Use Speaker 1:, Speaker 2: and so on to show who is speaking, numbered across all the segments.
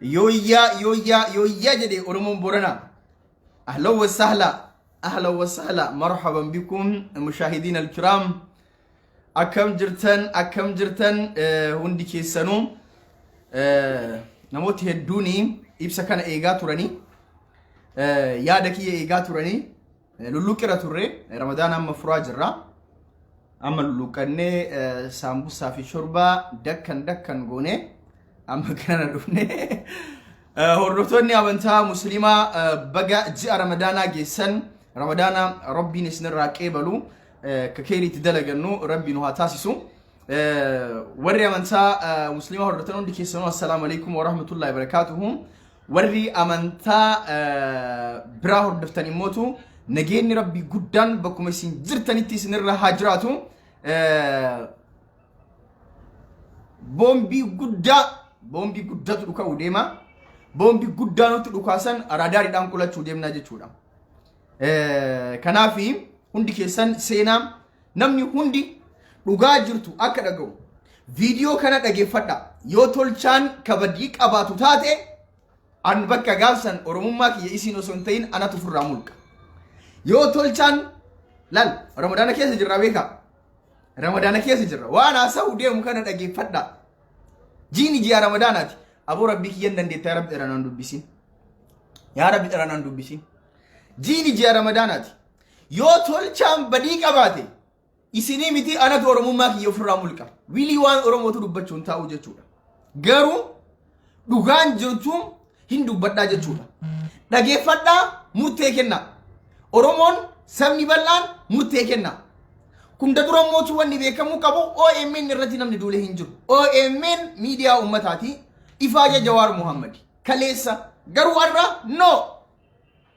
Speaker 1: Yooyyaa yooyyaa yooyyaa jedhe Oromoon Booranaa. Ahlan wa sahla ahlan wa sahla marhaban bikum mushaahidiin alkiraam. Akkam jirtan akkam jirtan hundi keessanuu namooti hedduun ibsa kana eegaa turanii yaada kiyya eegaa turanii lulluqqira turre Ramadaan amma furaa jirra. Amma lulluqqannee saambusaa fi shorbaa dakkan dakkan goone amma kana dhufne. Hordoftoonni amantaa musliimaa baga ji'a Ramadaanaa geessan. Ramadaana Rabbiin isinirraa qeebalu ka keeriitti dalagannu Rabbi nu haa taasisu. Warri amantaa musliimaa hordoftan hundi keessanuu assalaamu alaikum wa rahmatullahi wa barakaatuhu. Warri amantaa biraa hordoftan immootu nageenyi Rabbii guddaan bakkuma isin jirtanitti isinirra haa jiraatu. Boombii guddaa boombii guddatu dhuka'uu deema. Boombii guddaa nutti dhukaasan raadaariidhaan qolachuu deemna jechuudha. Kanaaf hundi keessan seenaa namni hundi dhugaa jirtu akka dhaga'u viidiyoo kana dhageeffadha. Yoo tolchaan kabadii qabaatu taate an bakka gaafsan oromummaa kiyya isiin osoo hin ta'in anatu ofirraa mulqa. Yoo tolchaan lal ramadaana keessa jirra beekaa. Ramadaana keessa jirra. Waan haasa'u deemu kana dhageeffadha. Jiini ji'a ramadaanaati. Aboo rabbii kiyyan dandeetta yaa rabbi dheranaan dubbisin. Yaa rabbi dheranaan dubbisin. Jiini ji'a ramadaanaati. Yoo tolchaan badii qabaate isinii miti anatu oromummaa kiyya ofirraa mulqa. Wilii waan oromootu dubbachuun taa'u jechuudha. Garuu dhugaan jirtu hin dubbadhaa jechuudha. Dhageeffadhaa murtee kennaa. Oromoon sabni bal'aan murtee kennaa. Hunda dura mootu wanni beekamuu qabu OMN irratti namni duulee hin jiru. OMN miidiyaa uummataati. Ifaaja Jawaar Muhammad. Kaleessa garuu har'a no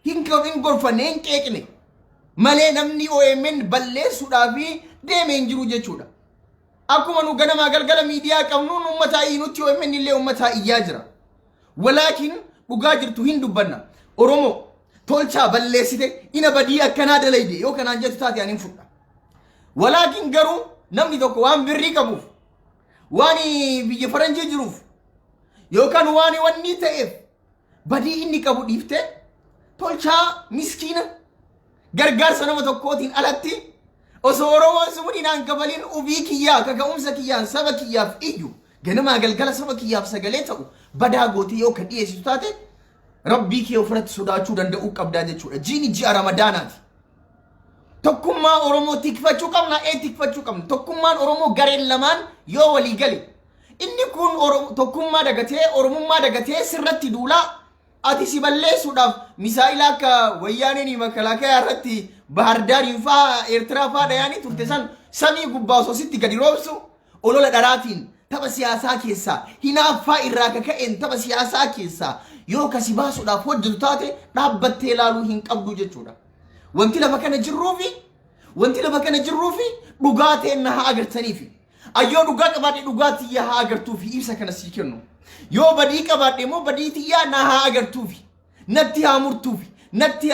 Speaker 1: hin hin gorfanne hin qeeqne malee namni OMN balleessuudhaaf deemee hin jiru jechuudha. Akkuma nu ganamaa galgala miidiyaa qabnuun uummataa iyyinutti OMN illee uummataa iyyaa jira. Walaakin dhugaa jirtu hin dubbanna. Oromoo tolchaa balleessite ina badii akkanaa dalayde yoo kanaan jettu taate ani hin fudha. Walaakin garuu namni tokko waan birrii qabuuf waan biyya faranjii jiruuf yookaan waan wanni ta'eef badii inni qabu dhiiftee tolchaa miskiina gargaarsa nama tokkootiin alatti osoo Oromoon sumudiinaan kafaliin ufii kiyyaa kaka'umsa kiyyaan saba kiyyaaf iyyu ganamaa galgala saba kiyyaaf sagalee ta'u badaa gootee yoo ka dhiyeessitu taate rabbii kee ofirratti sodaachuu danda'uu qabdaa jechuudha. Jiini ji'a ramadaanaati. Tokkummaa Oromoo tikfachuu qabna ee tikfachuu qabna. Tokkummaan Oromoo gareen lamaan yoo walii gale inni kun tokkummaa dagatee Oromummaa dagatee sirratti duulaa ati si balleessuudhaaf misaa'ila akka wayyaaneen makalaakayaa irratti Bahardaariin faa Eertiraa faa dhayaanii turte san samii gubbaa osoo sitti gadi roobsu olola dharaatiin tapha siyaasaa keessaa hinaaffaa irraa kaka'een tapha siyaasaa keessaa yoo kasi baasuudhaaf hojjetu taate dhaabbattee ilaaluu hin qabdu jechuudha. Wanti lafa kana jirruufi wanti lafa kana jirruufi dhugaa teenna haa agartaniifi. Ayyoo dhugaa qabaadhe dhugaa tiyya haa agartuufi ibsa kana sii kennu. Yoo badii qabaadhe immoo badii tiyyaa na haa agartuufi. Natti haa murtuufi. Natti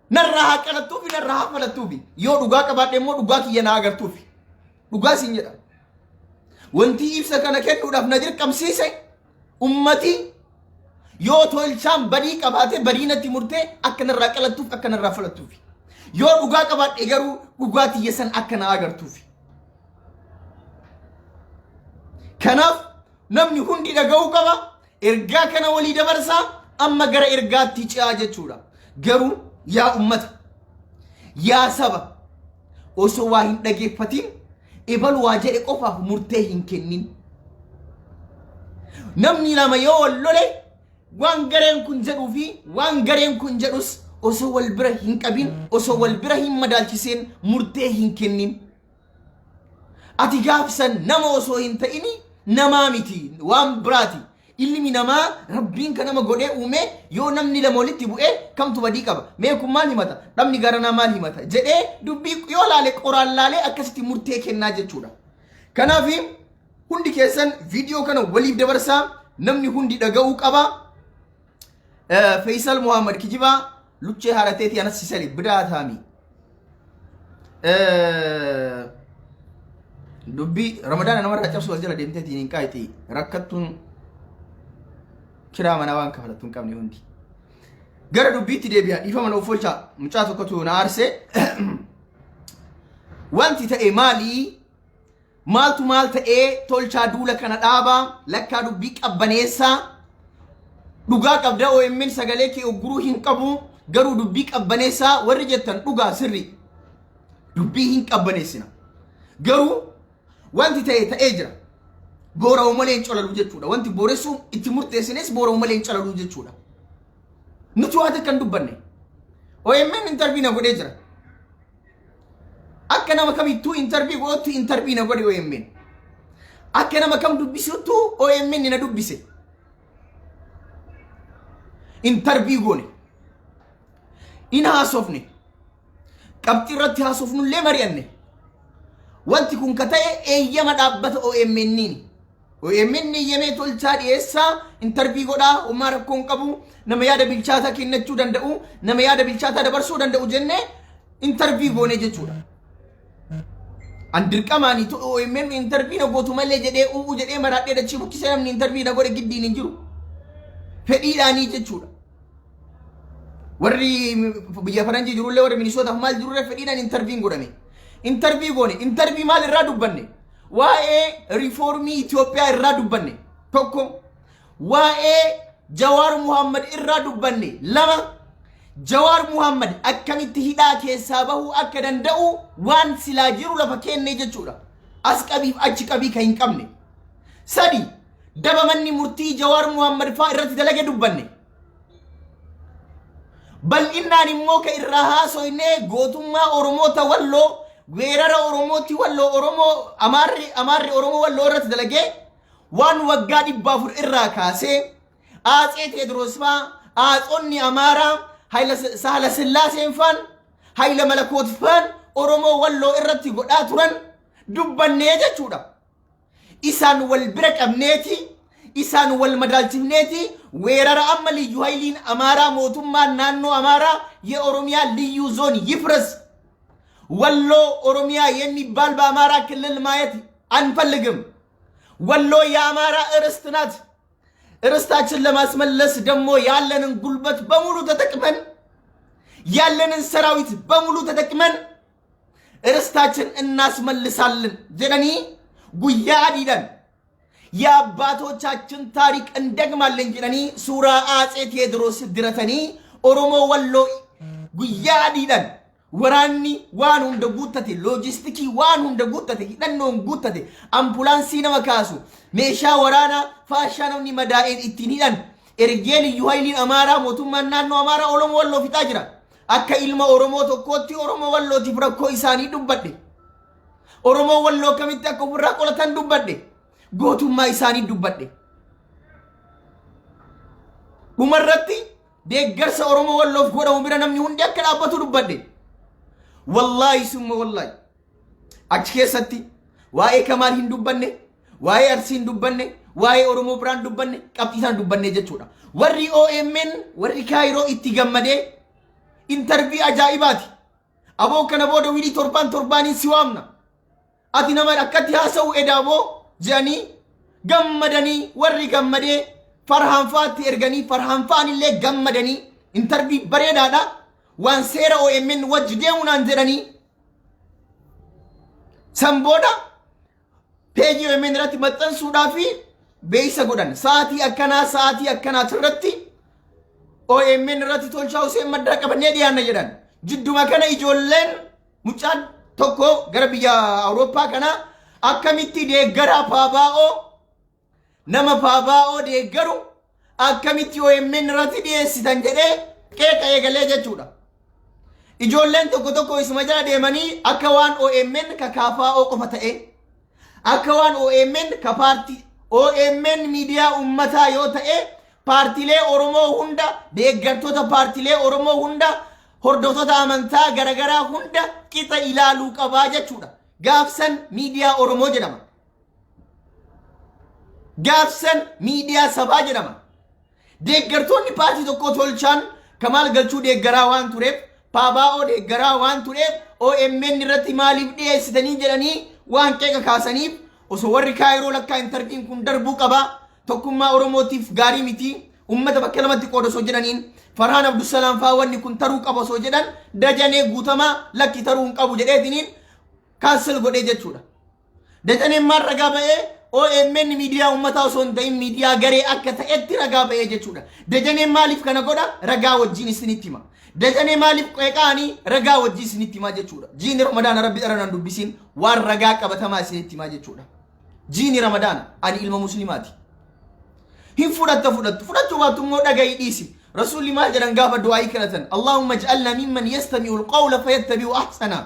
Speaker 1: narraa haa qalattuufi narraa haa falattuufi. Yoo dhugaa qabaadhe immoo dhugaa kiyya na agartuufi. Dhugaa siin jedha. Wanti ibsa kana kennuudhaaf na dirqamsiise ummati yoo tolchaan badii qabaate badii natti murtee akka narraa qalattuuf akka narraa falattuufi. Yoo dhugaa qabaadhe garuu dhugaa tiyya san akka na agartuufi. Kanaaf namni hundi dhaga'uu qaba. Ergaa kana walii dabarsaa amma gara ergaatti ce'aa jechuudha. Garuu yaa ummata, yaa saba osoo waa hin dhageeffatin ebalu waa jedhe qofaaf murtee hin kennin. Namni lama yoo wal lole waan gareen kun jedhuu fi waan gareen kun jedhus osoo wal bira hin qabin osoo wal bira hin madaalchiseen murtee hin kennin. Ati gaafsan nama osoo hin ta'ini namaa miti waan biraati. Ilmi namaa rabbiin kan nama godhee uume yoo namni lama walitti bu'ee kamtu badii qaba. Mee kun maal himata? Dhabni garanaa maal himata? Jedhee dubbii yoo laale qoraan laalee akkasitti murtee kennaa jechuudha. Kanaaf hundi keessan viidiyoo kana waliif dabarsaa namni hundi dhaga'uu qaba. Faisal Muhammad kijibaa luchee haarateetii anas sisali bidaa taami. Dubbii Ramadaana namarraa cabsu as jala deemteetiin hin qaayxi rakkattuun kiraa manaa waan kafalattu hin qabne hundi. Gara dubbiitti deebi'a, dhiifama na offolchaa, mucaa tokkotu na aarsee. Wanti ta'e maalii? Maaltu maal ta'ee? Tolchaa duula kana dhaabaa, lakkaa dubbii qabbaneessaa. Dhugaa qabda, OMN sagalee kee ugguruu hin qabu, garuu dubbii qabbaneessaa warri jettan dhugaa sirrii. Dubbii hin qabbaneessina. Garuu wanti ta'e ta'ee jira. Boora'u malee hin calalu jechuudha. Wanti booressuu itti murteessines boora'u malee hin calalu jechuudha. Nuti waan takka hin dubbanne. OMN interview na godhee jira. Akka nama kamittuu interview godhutti interview na godhe OMN. Akka nama kam dubbisuttu OMN na dubbise. Interview goone. In haasofne. Qabxii irratti haasofnullee mari'anne. Wanti kun ka ta'e eeyyama dhaabbata OMN'n. OMN eeyyamee tolchaa dhiyeessaa, interview godhaa, homaa rakkoo hin qabu, nama yaada bilchaataa kennachuu danda'u, nama yaada bilchaataa dabarsuu danda'u jennee interview goone jechuudha. An dirqamaanii OMN interview na gootu malee jedhee u'u jedhee maraadhee dachii bukkisee namni interview na godhe giddiin hin jiru. Fedhiidhaanii jechuudha. Warri biyya faranjii jirullee, warri Minisootaaf maal jirullee fedhiidhaan interviewn godhame. Interview goone. Interview maal irraa dubbanne? Waa'ee riifoormii Itoophiyaa irraa dubbanne tokko. Waa'ee Jawaar Muhammad irraa dubbanne lama. Jawaar Muhammad akkamitti hidhaa keessaa bahuu akka danda'u waan silaa jiru lafa kenne jechuudha. As qabiif achi qabii kan hin qabne. Sadi, daba manni murtii Jawaar Muhammad faa irratti dalage dubbanne. Bal'innaan immoo ka irraa haasoynee gootummaa Oromoota Walloo, weerara Oromootti Walloo Oromoo Amaarri Oromoo Walloo irratti dalagee waan waggaa 400 irraa kaasee Aatsee Teediroos faa, aatsonni Amaaraa Hayila Sahala Sillaaseen faan, Hayila Malakoot faan Oromoo Walloo irratti godhaa turan dubbannee jechuudha. Isaan wal bira qabneeti, isaan wal madaalchifneeti, weerara amma liyyu hayiliin Amaaraa, mootummaan naannoo Amaaraa የኦሮሚያ ልዩ ዞን ይፍረስ፣ ወሎ ኦሮሚያ የሚባል በአማራ ክልል ማየት አንፈልግም። ወሎ የአማራ እርስት ናት። እርስታችን ለማስመለስ ደግሞ ያለንን ጉልበት በሙሉ ተጠቅመን፣ ያለንን ሰራዊት በሙሉ ተጠቅመን እርስታችን እናስመልሳለን jedhanii guyyaa adiidhaan የአባቶቻችን ታሪክ እንደግማለን jedhanii suuraa Aatsee Teediroos diratanii Oromoo Walloo guyyaa adiidhaan waraanni waan hunda guuttate, loojistikii waan hunda guuttate, hidhannoon guuttate, ambulaansii nama kaasu, meeshaa waraanaa, faashaa namni madaa'een ittiin hidhan ergee liyyu hayiliin Amaaraa, mootummaan naannoo Amaaraa Oromoo Walloo fixaa jira. Akka ilma Oromoo tokkootti Oromoo Wallootiif rakkoo isaanii dubbadhe. Oromoo Walloo kamitti akka ofirraa qolatan dubbadhe. Gootummaa isaanii dubbadhe. Dhumarratti deeggarsa Oromoo Walloof godhamu bira namni hundi akka dhaabbatu dubbadhe. Wallaahi summa wallaahi. Achi keessatti waa'ee Kamaal hin dubbanne, waa'ee Arsii hin dubbanne, waa'ee Oromoo biraan dubbanne, qabxii isaan dubbanne jechuudha. Warri OMN, warri Kaayiroo itti gammadee interview ajaa'ibaati. Aboo, kana booda wiilii torbaan torbaaniin si waamna. Ati nama akkatti haasa'u edaaboo jedhanii gammadanii, warri gammadee Farhaan fa'aatti erganii, Farhaan fa'aan illee gammadanii interview bareedaadha. Waan seera OMN wajji deemu naan jedhanii, san booda peejii OMN irratti maxxansuudhaa fi beeksisa godhan, sa'aatii akkanaa sa'aatii akkanaati irratti OMN irratti Tolchaa Hussein Maddaa qabannee dhiyaanna jedhan. Jidduma kana ijoolleen, mucaan tokko gara biyya Awurooppaa kana akkamitti deeggaraa Paabaa'oo, nama Paabaa'oo deeggaru akkamitti OMN irratti dhiyeessitan jedhee qeeqa eegalee jechuudha. Ijoolleen tokko tokko isuma jala deemanii akka waan OMN ka KFO qofa ta'e, akka waan OMN ka paartii, OMN miidiyaa uummataa yoo ta'e paartiilee Oromoo hunda, deeggartoota paartiilee Oromoo hunda, hordoftoota amantaa garaagaraa hunda qixa ilaaluu qabaa jechuudha. Gaafsan miidiyaa Oromoo jedhama. Gaafsan miidiyaa sabaa jedhama. Deeggartoonni paartii tokkoo Tolchaan Kamaal Galchuu deeggaraa waan tureef, Paabaa'oo deeggaraa waan tureef, OMN irratti maaliif dhiyeessitanii jedhanii Waan qeeqa kaasaniif osoo warri Kaayiroo lakkaa interviewn kun darbuu qaba, tokkummaa Oromootiif gaarii miti, ummata bakka lamatti qooda osoo jedhaniin, Farhaan Abdusalaam faa wanni kun taruu qaba osoo jedhan, Dajanee Guutamaa lakki taruu hin qabu jedheetiniin cancel godhee jechuudha. Dajaneen maal ragaa ba'ee? OMN miidiyaa uummataa osoo hin ta'in miidiyaa garee akka ta'etti ragaa ba'ee jechuudha. Dajaneen maaliif kana godha? Ragaa wajjin isinitti hima. Dajanee maaliif qeeqaanii? Ragaa wajjin isinitti himaa jechuudha. Jiini Ramadaana Rabbi dharanaan dubbisiin waan ragaa qabatamaa isinitti himaa jechuudha. Jiini Ramadaana, ani ilma musliimaati. Hin fudhatta fudhattu, fudhachuu baattu immoo dhaga'i dhiisi. Rasuulli maal jedhan gaafa du'aayii kadhatan? "Allahumma ij'alna mimman yastami'u alqawla fayattabi'u ahsana."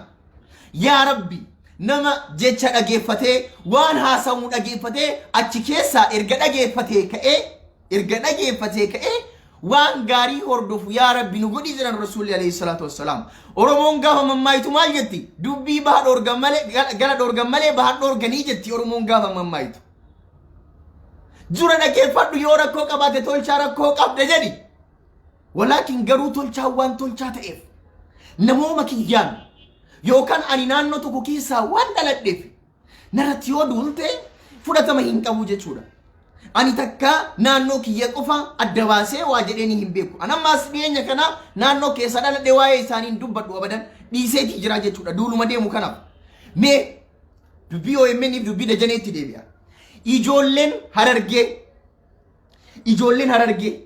Speaker 1: Yaa Rabbi, nama jecha dhageeffatee, waan haasawu dhageeffatee, achi keessaa erga dhageeffatee ka'ee waan gaarii hordofu yaa Rabbi nu godhi jedhan Rasuulli alayhi salaatu wassalaam. Oromoon gaafa mammaayitu maal jetti? Dubbii baha dhoorgan malee gala dhoorgan malee bahan dhoorganii jetti Oromoon gaafa mammaayitu. Dura dhageeffadhu, yoo rakkoo qabaate tolchaa rakkoo qabda jedhi. Walaakin garuu tolchaa waan tolchaa ta'eef namooma kiyyaan yookaan ani naannoo tokko keessaa waan dhaladheef narratti yoo duulte fudhatama hin qabu jechuudha. Ani takka naannoo kiyya qofa adda baasee waa jedheeni hin beeku. Ani ammaas dhiyeenya kana naannoo keessa dhaladhe waa'ee isaanii hin dubbadhu, abadan dhiiseetii jira jechuudha duuluma deemu kanaaf. Mee dubbii OMN fi dubbii Dajaneetti deebi'a. Ijoolleen Harargee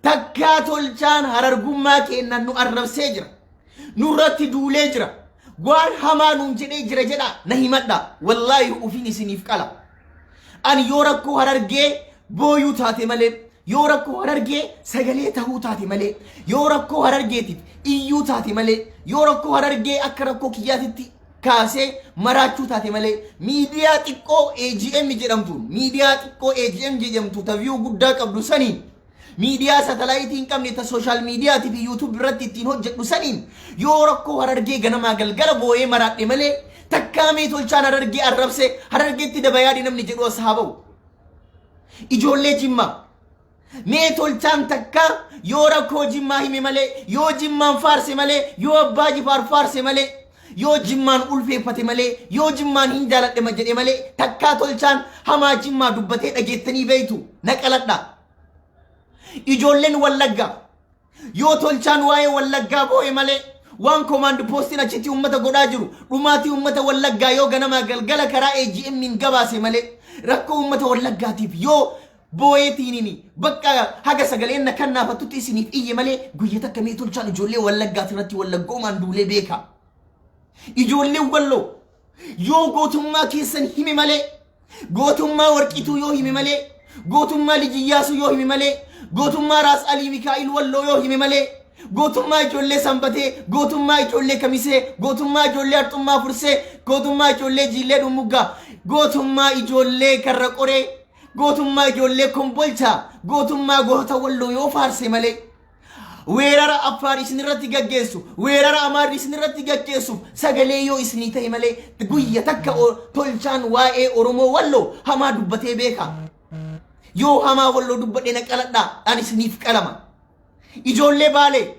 Speaker 1: takkaa tolchaan harargummaa kennan nu arrabsee jira. Nurratti duulee jira. Waan hamaa nuun jedhee jira jedha na himadha. Wallaahi ufiin isiniif qala. Ani yoo rakkoo Harargee booyuu taate malee, yoo rakkoo Harargee sagalee tahuu taate malee, yoo rakkoo Harargeetiif iyyuu taate malee, yoo rakkoo Harargee akka rakkoo kiyyaatitti kaasee maraachuu taate malee, miidiyaa xiqqoo AGM jedhamtuun, miidiyaa xiqqoo AGM jedhamtu ta view guddaa qabdu saniin, miidiyaa satalaayitii hin qabne ta social mediaatii fi YouTube irratti ittiin hojjedhu saniin yoo rakkoo Harargee ganamaa galgala boo'ee maraadhe malee, takkaa mee tolchaan Harargee arrabsee Harargeetti dabayaadhi namni jedhu as haa ba'u. Ijoollee Jimmaa, mee tolchaan takka yoo rakkoo Jimmaa hime malee, yoo Jimmaan faarse malee, yoo Abbaa Jifaar faarse malee, yoo Jimmaan ulfeeffate malee, yoo Jimmaan hin jaaladhe ma jedhe malee, takkaa tolchaan hamaa Jimmaa dubbatee dhageettanii beeytu? Na qaladha. Ijoolleen Wallaggaa, yoo tolchaan waa'ee Wallaggaa boo'e malee, waan command postiin achitti uummata godhaa jiru, dhumaatii uummata Wallaggaa yoo ganamaa galgala karaa AGM'n gabaase malee, rakkoo uummata Wallaggaatiif yoo boo'eetiiniin bakka haga sagaleen na kan naafattutti isiniif iyye malee, guyya takka mee tolchaan ijoollee Wallaggaati irratti wallaggoomaan duulee beeka? Ijoolleen Walloo, yoo gootummaa keessan hime malee, gootummaa Warqituu yoo hime malee, gootummaa Lijiyyaasuu yoo hime malee, gootummaa Raas Alii Mikaa'il Walloo yoo hime malee, gootummaa ijoollee Sanbatee, gootummaa ijoollee Kamisee, gootummaa ijoollee Arxummaa Fursee, gootummaa ijoollee Jiillee Dhumuggaa, gootummaa ijoollee Karra Qoree, gootummaa ijoollee Kombolchaa, gootummaa goota Walloo yoo faarse malee, weerara Affaar isin irratti gaggeessu, weerara Amaarri isin irratti gaggeessuuf sagalee yoo isinii ta'e malee, guyya takka tolchaan waa'ee Oromoo Walloo hamaa dubbatee beeka? Yoo hamaa Walloo dubbadhe na qaladhaa, ani isiniif qalama. Ijoollee Baalee,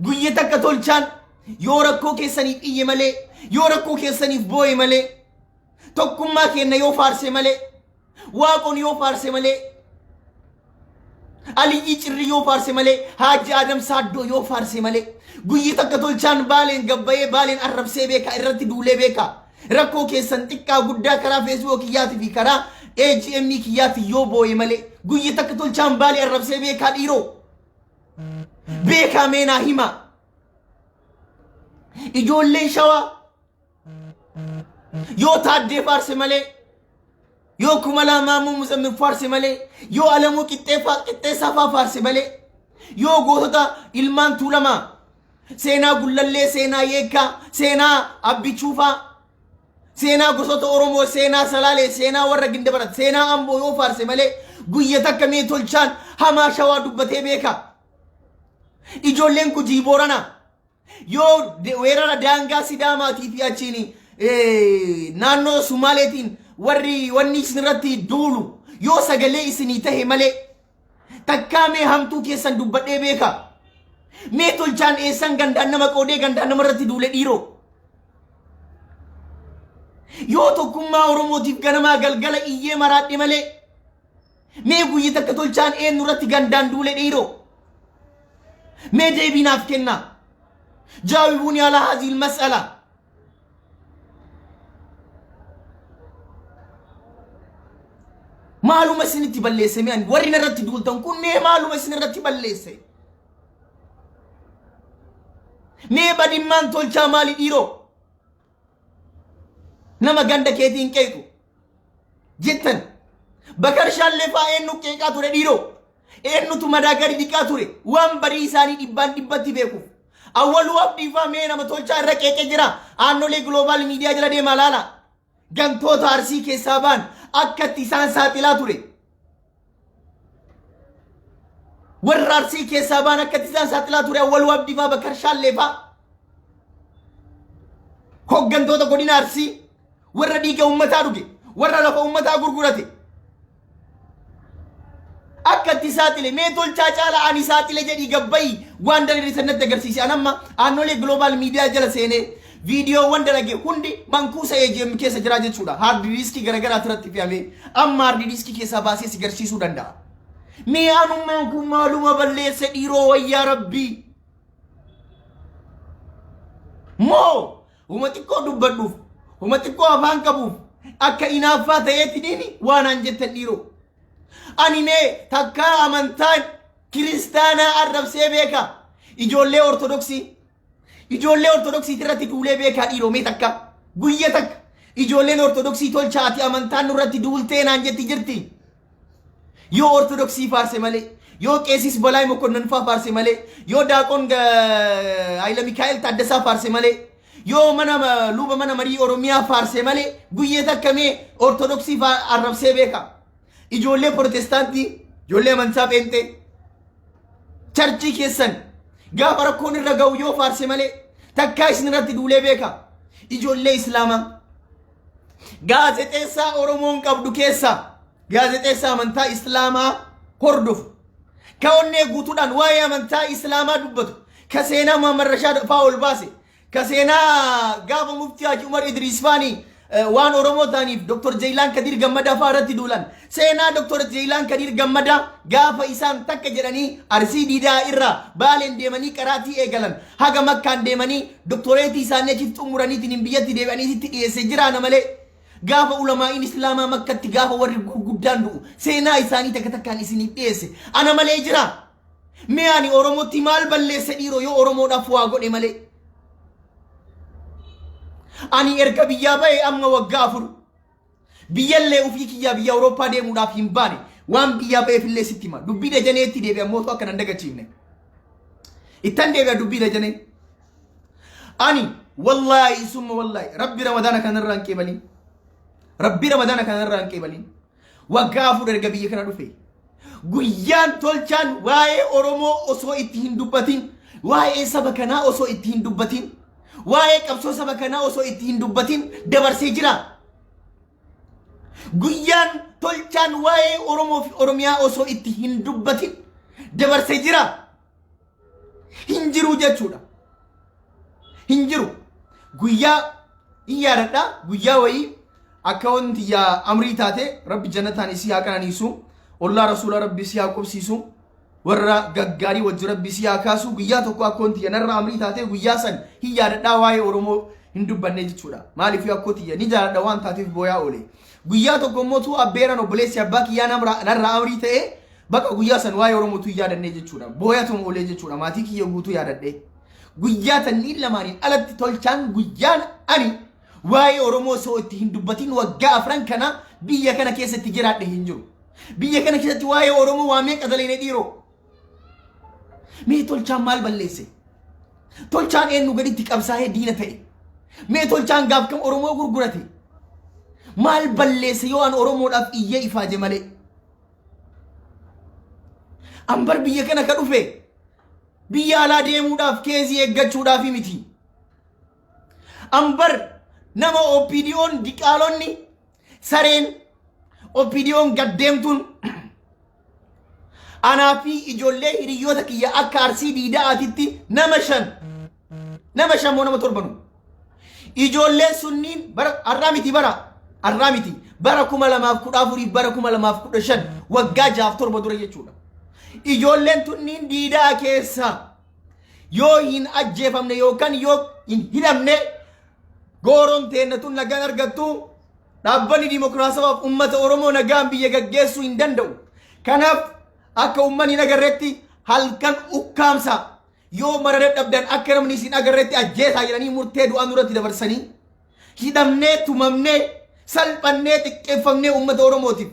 Speaker 1: guyya takka tolchaan yoo rakkoo keessaniif iyye malee, yoo rakkoo keessaniif boo'e malee, tokkummaa keenya yoo faarse malee, Waaqoon yoo faarse malee, Aliyyii Cirrii yoo faarse malee, Haaji Adam Saaddoo yoo faarse malee, guyyi takka tolchaan Baaleen gabbayee Baaleen arrabsee beekaa, irratti duulee beekaa? Rakkoo keessan xiqqaa guddaa karaa Facebook kiyyaatii fi karaa AGM kiyyaatii yoo boo'e malee, guyyi takka tolchaan Baalee arrabsee beekaa dhiiroo? Beekaa, meenaa himaa. Ijoolleen Shawaa, yoo Taaddee faarse malee, yoo Kumalaa Maamuu Muzammil faarse malee, yoo Alamuu Qixxeessaa faa faarse malee, yoo gootota ilmaan Tuulamaa, seenaa Gullallee, seenaa Yeekkaa, seenaa Abbichuufaa, seenaa gosoota Oromoo, seenaa Salaalee, seenaa warra Gindabarat, seenaa Amboo yoo faarse malee, guyya takka mee tolchaan hamaa Shawaa dubbatee beeka? Ijoolleen Gujii Booranaa, yoo weerara daangaa Sidaamaatii fi achiin naannoo Sumaaleetiin warri wanni isinirratti duulu yoo sagalee isinii tahe malee, takkaa mee hamtuu keessan dubbadhee beeka? Mee tolchaan eessan gandaan nama qoodee gandaan nama irratti duule dhiiroo? Yoo tokkummaa Oromootiif ganamaa galgala iyyee maraadhe malee mee guyyi takka tolchaan eenyu irratti gandaan duule dhiiroo? Mee deebii naaf kennaa. Jaawibuuni alaa haziil mas'ala. Maaluma isinitti balleesse mee ani warri narratti duultan kun mee maaluma isin irratti balleesse? Mee badimmaan tolchaa maali dhiiroo? Nama ganda keetiin qeequ jettan. Bakar Shaallee fa'aa eenyu qeeqaa ture dhiiroo? Eenyutu madaa gadi dhiqaa ture? Waan badii isaanii dhibbaan dhibbatti beekuuf. Awwaluu Abdii fa'aa mee nama tolchaa irra qeeqee jira. Aannolee Global Media jala deemaa laala. Gantoota Arsii keessaa ba'an akkatti isaan saaxilaa ture. Warra Arsii keessaa ba'an akkatti isaan saaxilaa ture Awwaluu Abdii fa'aa Bakar Shaallee fa'aa. Hoggantoota godina Arsii warra dhiiga uummataa dhuge warra lafa uummataa gurgurate. Akka itti saaxile mee tolchaa caala ani saaxile jedhii gabbayi waan dalage san natti agarsiisi. An amma aannolee Global Media jala seenee viidiyoowwan dalage hundi mankuusa AGM keessa jira jechuudha. Hard diiskii garaagaraa irratti fe'amee amma hard diiskii keessaa baasee si garsiisuu danda'a. Mee anummaan kun maaluma balleesse dhiiroo wayyaa rabbii? Moo huma xiqqoo dubbadhuuf huma xiqqoo afaan qabuuf akka inaaffaa ta'eetti diini waan aan jettan dhiiroo. Ani mee takkaa amantaan kiristaanaa arrabsee beeka. Ijoollee Ortodoksii ijoollee Ortodoksii irratti duulee beekaa dhiiroo mee takka guyya takka ijoolleen Ortodoksii tolcha ati amantaan nurratti duultee naan jetti jirti. Yoo Ortodoksii faarse malee, yoo Qeesis Balaay Mokonnon faa faarse malee, yoo Daaqon Hayila Mikaa'el Taaddasaa faarse malee, yoo mana luba mana marii Oromiyaa faarse malee guyyee takka mee Ortodoksii arrabsee beeka. Ijoollee Protestaantii, ijoollee amantaa Pheenxee, charchii keessan gaafa rakkoon irra ga'u yoo faarse malee takkaa isin irratti duulee beeka. Ijoollee Islaamaa gaazexeessaa Oromoon qabdu keessaa gaazexeessaa amantaa Islaamaa hordofu ka onnee guutuudhaan waa'ee amantaa Islaamaa dubbatu ka seenaa Muhammad Rashaad faa ol baase ka seenaa gaafa muftii Haji Umar Idriis faanii waan Oromoo ta'aniif Dr. Jeeyilaan Kadiir Gammadaa faa irratti duulan seenaa Dr. Jeeyilaan Kadiir Gammadaa gaafa isaan takka jedhanii Arsii Diidaa irraa Baaleen deemanii qaraatii eegalan haga Makkaan deemanii doktoreetii isaanii achitti xumuraniitiin hin biyyatti deebi'anii sitti dhiyeesse jiraana malee gaafa ulamaa'iin Islaamaa Makkatti gaafa warri gurguddaan du'u seenaa isaanii takka takkaan isiniif dhiyeesse ana malee jira. Mee ani Oromootti maal balleesse dhiiroo yoo Oromoodhaaf waa godhe malee? Ani erga biyyaa ba'ee amma waggaa 4 biyyallee ofii kiyyaa biyya Awurooppaa deemuudhaaf hin baane waan biyyaa ba'eefillee sitti hima. Dubbii Dajaneetti deebi'a mootu akka nan dagachiifne. Ittan deebi'a dubbii Dajanee. Ani wallaahi summa wallaahi rabbi ramadaana kanarraa hin qeebalin. Rabbi ramadaana kanarraa hin qeebalin. Waggaa 4 erga biyya kana dhufe. Guyyaan tolchaan waa'ee Oromoo osoo itti hin dubbatin, waa'ee saba kanaa osoo itti hin dubbatin, waa'ee qabsoo saba kanaa osoo itti hin dubbatin dabarsee jira. Guyyaan tolchaan waa'ee Oromoo fi Oromiyaa osoo itti hin dubbatin dabarsee jira. Hin jiru jechuudha. Hin jiru. Guyyaa hin yaadadha. Guyyaa wayii akka wanti yaa amrii taate rabbi jannataan isii haa qananiisu. Ollaa rasuula rabbi isii haa qubsiisu. Warra gaggaarii wajji rabbi isii haa kaasu. Guyyaa tokko akka wanti narra amrii taate guyyaa san hin yaadadhaa waa'ee Oromoo hin dubbanne jechuudha. Maaliif akkoo tiyya ni jaaladha waan taateef booyaa oole. Guyyaa tokko immoo tuu abbeeran obboleessi abbaa kiyyaa narra amrii ta'ee Baqa guyyaa san waa'ee Oromootu hin yaadannee jechuudha. Booyatuma oolee jechuudha. Maatii kiyya guutuu yaadadhee. Guyyaa tanniin lamaaniin alatti tolchaan guyyaan ani waa'ee Oromoo osoo itti hin dubbatin waggaa afran kana biyya kana keessatti jiraadhe hin jiru. Biyya kana keessatti waa'ee Oromoo waa meeqa dalagne dhiiroo? Mee tolchaan maal balleesse? Tolchaan eenyu gaditti qabsaa'ee diina ta'e? Mee tolchaan gaaf kam Oromoo gurgurate? Maal balleesse yoo an Oromoodhaaf iyyee ifaaje malee? Ambar biyya kana ka dhufe biyya alaa deemuudhaaf keezii eeggachuudhaaf miti. Ambar nama OPDO'n diqaalonni sareen OPDO'n gaddeemtuun anaa fi ijoollee hiriyoota kiyya akka Arsii Diida'aatitti nama 5 nama 5 moo nama torbanu. Ijoolleen sunniin bara har'aa miti, bara har'aa miti, bara 2014, bara 2015, waggaa jaaf torba dura jechuudha. Ijoolleen tunniin diidaa keessa yoo hin ajjeefamne yookaan yoo hin hidhamne, gooroon teenna tun nagaan argattu, dhaabbanni dimokiraasawaaf uummata Oromoo nagaan biyya gaggeessuu hin danda'u. Kanaaf akka uummanni hin agarretti halkan ukkaamsa, yoo mara dadhabdan akka namni isin agarretti ajjeesaa jedhanii murtee du'aa nurratti dabarsanii, hidhamnee, tumamnee, salphannee, xiqqeeffamnee uummata Oromootiif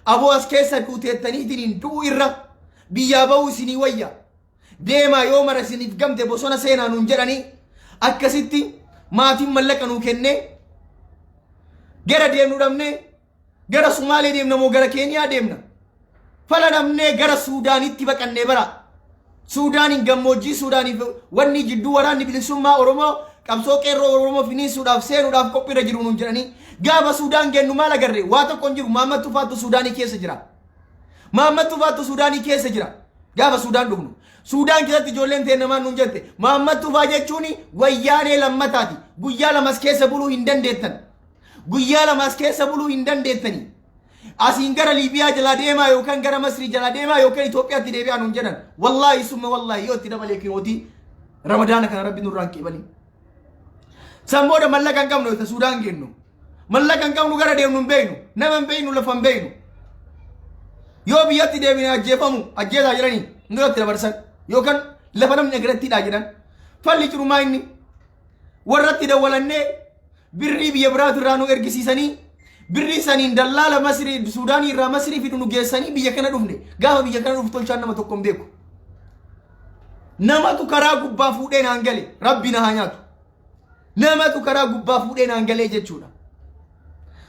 Speaker 1: aboo as keessa duuteettaniitiin du'u irra biyyaa ba'uu isinii wayya. Deemaa, yoo mara isiniif gamte bosona seenaa nuun jedhanii, akkasitti maatiin mallaqa nuu kennee gara deemnu dhabnee, gara Sumaalee deemna moo gara Keeniyaa deemna? Fala dhabnee gara Suudaanitti baqannee. Bara Suudaaniin, gammoojjii Suudaaniif wanni jidduu waraanni bilisummaa Oromoo qabsoo qeerroo Oromoo finiinsuudhaaf seenuudhaaf qophiirra jiru nuun jedhanii, gaafa Suudaan geennu maal agarre? Waa tokko hin jiru. Maammat Tufaattu Suudaanii keessa jira. Maammat Tufaattu Suudaanii keessa jira. Gaafa Suudaan dhufnu, Suudaan keessatti ijoolleen ta'e namaan nuun jette, Maammat Tufaa jechuun wayyaanee lammataati. Guyyaa lamas keessa buluu hin dandeettan. Guyyaa lamas keessa buluu hin dandeettanii. Asiin gara Liibiyaa jalaa deemaa yookaan gara Masrii jalaa deemaa yookaan Itoophiyaatti deebi'aa nuun jedhan. Wallaahi summa wallaahi, yoo itti dabalee kinootii Ramadaana kana Rabbi nurraan qeebalii. San booda mallaqa hin qabnu. Isa Suudaan geennu mallaqa hin qabnu, gara deemnu hin beeknu, nama hin beeknu, lafa hin beeknu. Yoo biyyatti deemine ajjeefamu, ajjeesaa jedhanii nurratti dabarsan yookaan lafa namni agarattiidhaa jedhan. Falli jirumaa inni warratti dawwalannee birrii biyya biraatu irraa nu ergisiisanii, birrii saniin dallaala Masrii, Suudaanii irraa Masrii fidu nu geessanii biyya kana dhufne. Gaafa biyya kana dhufu tolchaan nama tokko hin beeku. Namatu karaa gubbaa fuudhee naan gale, Rabbi na haa nyaatu. Namatu karaa gubbaa fuudhee naan galee jechuudha.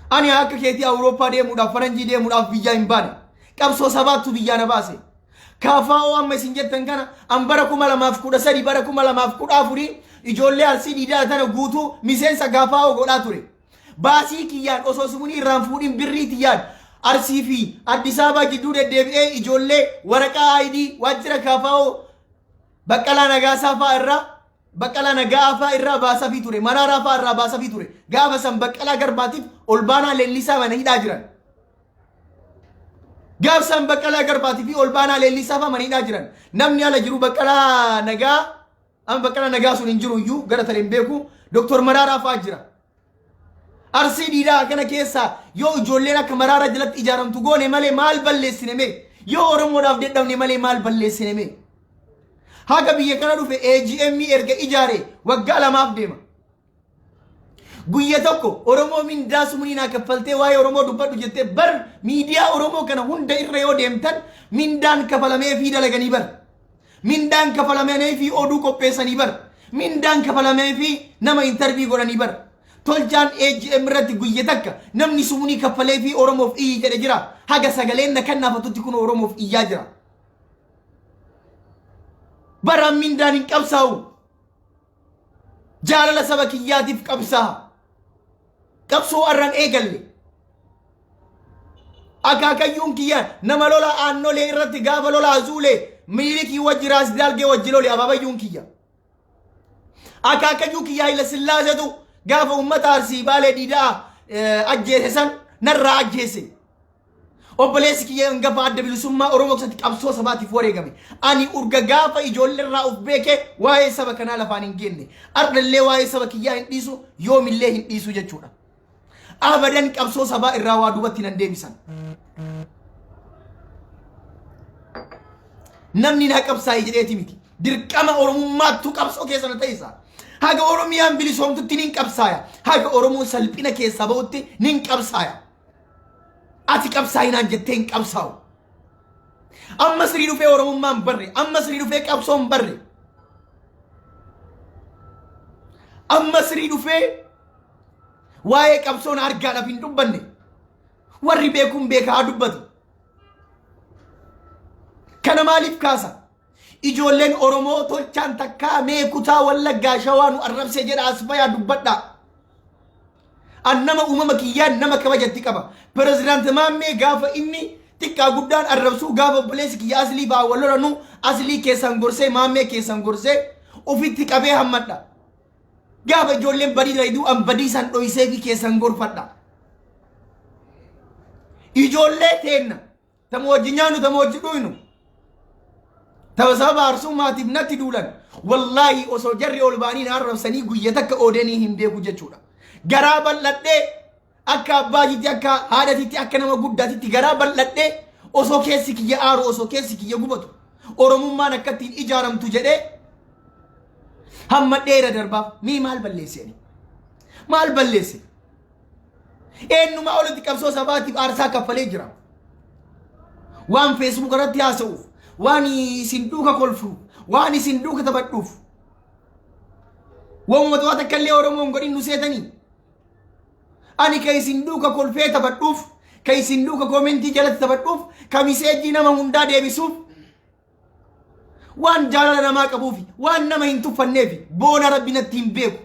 Speaker 1: Ani akka keetii Awurooppaa deemuudhaaf, faranjii deemuudhaaf biyyaa hin baane. Qabsoo sabaattu biyyaa na baase. KFO amma isin jettan kana an bara 2013, bara 2014 ijoollee Arsii diidaa tana guutuu miseensa KFO godhaa ture. Baasii kiyyaan, osoo sumunii irraan fuudhin, birrii tiyyaan Arsii fi Addis Ababaa jidduu deddeebi'ee ijoollee waraqaa ID waajjira KFO Baqqalaa Nagaasaa fa'aa irraa, Baqqalaa Nagaa fa'aa irraa baasafii ture. Maraaraa fa'aa irraa baasafii ture. Gaafa san Baqqalaa Garbaatiif Olbaanaa Leellisaa mana hidhaa jiran. Gaaf san Baqqalaa Garbaatii fi Olbaanaa Leellisaa fa'aa mana hidhaa jiran. Namni ala jiru Baqqalaa Nagaa, amma Baqqalaa Nagaa sun hin jiru iyyuu, gara tareen beeku, Dooktor Maraaraa fa'aa jira. Arsii dhiiraa kana keessaa yoo ijoolleen akka Maraaraa jalatti ijaaramtu goone malee maal balleessine mee? Yoo Oromoodhaaf dadhabne malee maal balleessine mee? Haga biyya kana dhufe AGM erga ijaare waggaa 2f deema. Guyya tokko Oromoo mindaa sumanii naa kaffaltee waa'ee Oromoo dubbadhu jettee bar miidiyaa Oromoo kana hunda irra yoo deemtan mindaan kafalamee fi dalaganii bar. Mindaan kafalamee fi oduu qopheessanii bar. Mindaan kafalamee fi nama interview godhanii bar. Tolchaan AGM irratti guyya takka namni sumunii kaffalee fi Oromoof iyyi jedhe jira. Haga sagaleen na kannaafatutti kun Oromoof iyyaa jira. Baraan mindaan hin qabsaa'u. Jaalala saba kiyyaatiif qabsaa'a. Qabsoo arran eegalle. Akaakayyuun kiyya nama lola Aannolee irratti gaafa lola Azuulee Minilikii wajji, Raas Daalgee wajji lole abaabayyuun kiyya. Akaakayyuu kiyya Hayila Sillaasetu gaafa uummata Arsii, Baalee, Diidaa ajjeese san narraa ajjeese. Obboleessi kiyya hangafa Adda Bilisummaa Oromoo keessatti qabsoo sabaatiif wareegame. Ani urga gaafa ijoollee irraa of beeke waa'ee saba kanaa lafaan hin geenne. Ardhallee waa'ee saba kiyyaa hin dhiisu, yoomillee hin dhiisu jechuudha. Abadan qabsoo sabaa irraa waa duubatti nan deebisan. Namni naa qabsaa'e jedheeti miti. Dirqama Oromummaattu qabsoo keessa na ta'isa. Haga Oromiyaan bilisoomtutti nin qabsaaya. Haga Oromoon salphina keessaa ba'utti nin qabsaaya. Ati qabsaa'inaan jettee hin qabsaa'u. Amma sirii dhufee Oromummaan barre. Amma sirii dhufee qabsoon barre. Amma sirii dhufee waa'ee qabsoon argaadhaaf hin dubbanne. Warri beekuun beekaa haa dubbatu. Kana maaliif kaasa? Ijoolleen Oromoo tolchaan takkaa mee kutaa Wallaggaa, Shawaa nu arrabsee jedha, as bayaa dubbadhaa. An nama uumama kiyyaan nama kabajatti qaba. Pirezidaant Maammee gaafa inni xiqqaa guddaan arrabsuu, gaafa obboleessi kiyya Aslii fa'aa wal lolanuu, Aslii keessan gorsee, Maammee keessan gorsee ofitti qabee hammadha. Gaafa ijoolleen badii dalayduu an badii san dhoysee fi keessan gorfadha. Ijoollee teenna tama wajji nyaannu, tama wajji dhuynu, tama sababa arsummaatiif natti duulan, wallaahi osoo jarri ol ba'anii na arrabsanii guyya takka oodanii hin beeku jechuudha. Garaa bal'adhee akka abbaatitti, akka haadhatitti, akka nama guddaatitti garaa bal'adhee, osoo keessi kiyya aaru, osoo keessi kiyya gubatu, Oromummaan akka ittiin ijaaramtu jedhee hamma dheera darbaaf. Mee maal balleesse ani? Maal balleesse? Eenyumaa olitti qabsoo sabaatiif aarsaa kaffalee jira. Waan Facebook irratti haasa'uuf, waan isin duuka kolfuuf, waan isin duuka taphadhuuf. Waanuma to'ata akka illee Oromoon godhin nu seetanii. Ani ka isin duuka kolfee taphadhuuf, ka isin duuka comment jalatti taphadhuuf, ka message nama hundaa deebisuuf, waan jaalala namaa qabuufi, waan nama hin tuffanneefi, boona Rabbi natti hin beeku.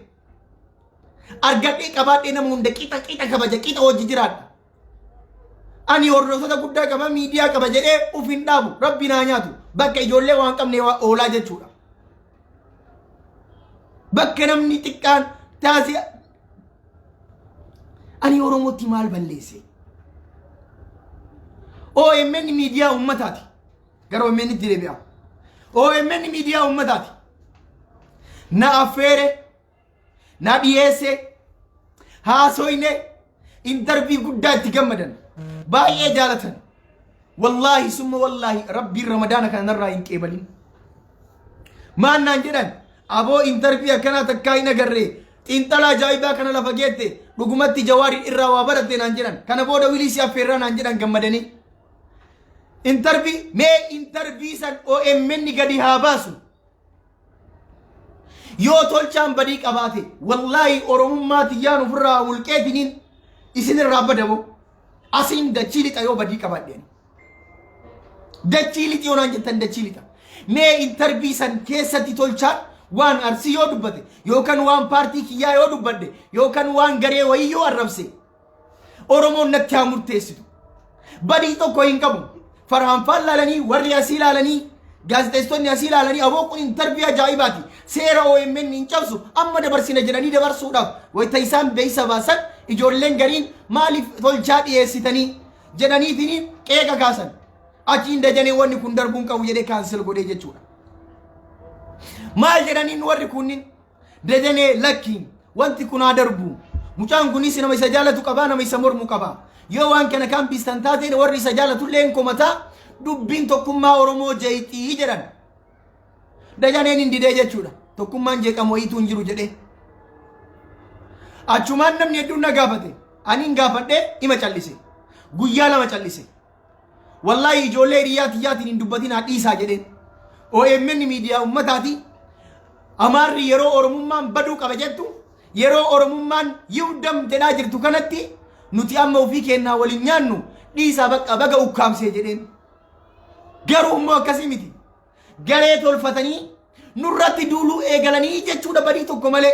Speaker 1: Argadhee qabaadhee nama hunda qixa qixa kabaja, qixa hojii jiraadha. Ani hordoftoota guddaa qaba, miidiyaa qaba jedhee uf hin dhaabu. Rabbi naa nyaatu. Bakka ijoollee waan qabne oolaa jechuudha. Bakka namni xiqqaan taasii ani Oromootti maal balleesse? OMN miidiyaa uummataati. Gara OMN itti deebi'a. OMN miidiyaa uummataati. Na affeere, na dhiyeesse, haasoyne, interview guddaa itti gammadan, baay'ee jaalatan. Wallaahi summa wallaahi, Rabbiin Ramadaana kana narraa hin qeebalin. Maan naan jedhan? Aboo, interview akkanaa takkaa hin agarree, xiinxala ajaa'ibaa kana lafa geette, dhugumatti Jawaariin irraa waa baratte naan jedhan. Kana booda wilii si affeerraa naan jedhan gammadanii. Interview, mee interview san OMN gadi haa baasu. Yoo Tolchaan badii qabaate, wallaahi Oromummaa tiyyaan ofirraa mulqeetiniin isin irraa badamoo asiin dachii lixa. Yoo badii qabaadhe dachii lixi, yoo naan jettan dachii lixa. Mee interview san keessatti Tolchaan waan Arsii yoo dubbate, yookaan waan paartii kiyyaa yoo dubbadhe, yookaan waan garee wayii yoo arrabse, Oromoon natti haa murteessitu. Badii tokko hin qabu. Farhaan faan laalanii, warri asii laalanii, gaazexeessitoonni asii laalanii, aboo kun interview ajaa'ibaati. Seera OMN hin cabsu, amma dabarsina jedhanii dabarsuudhaaf wayita isaan beeksisa baasan, ijoolleen gariin maaliif Tolchaa dhiyeessitanii jedhaniitiin qeeqa kaasan. Achiin Dajanee wanni kun darbuun qabu jedhee cancel godhee jechuudha. Maal jedhaniin warri kunniin? Dajanee, lakkiin wanti kun haa darbu. Mucaan kunis nama isa jaalatu qabaa, nama isa mormu qabaa. Yoo waan kana kan biistan taateen warri isa jaalatullee hin komataa, dubbiin tokkummaa Oromoo jeeqxii jedhan. Dajaneen hin didee jechuudha. Tokkummaan jeeqamu wayiitu hin jiru jedhee. Achumaan namni hedduun na gaafate. Ani hin gaafadhee ima callise. Guyyaa 2 callise. Wallaahi ijoollee hiriyaa tiyyaatiin hin dubbatin, haa dhiisaa jedheen. OMN miidiyaa uummataati. Amaarri yeroo Oromummaan baduu qaba jettu, yeroo Oromummaan yiwdam jedhaa jirtu kanatti, nuti amma ofii keenyaa waliin nyaannu dhiisaa, bakka baga ukkaamsee jedheen. Garuu immoo akkasii miti. Garee tolfatanii nurratti duuluu eegalanii jechuudha, badii tokko malee.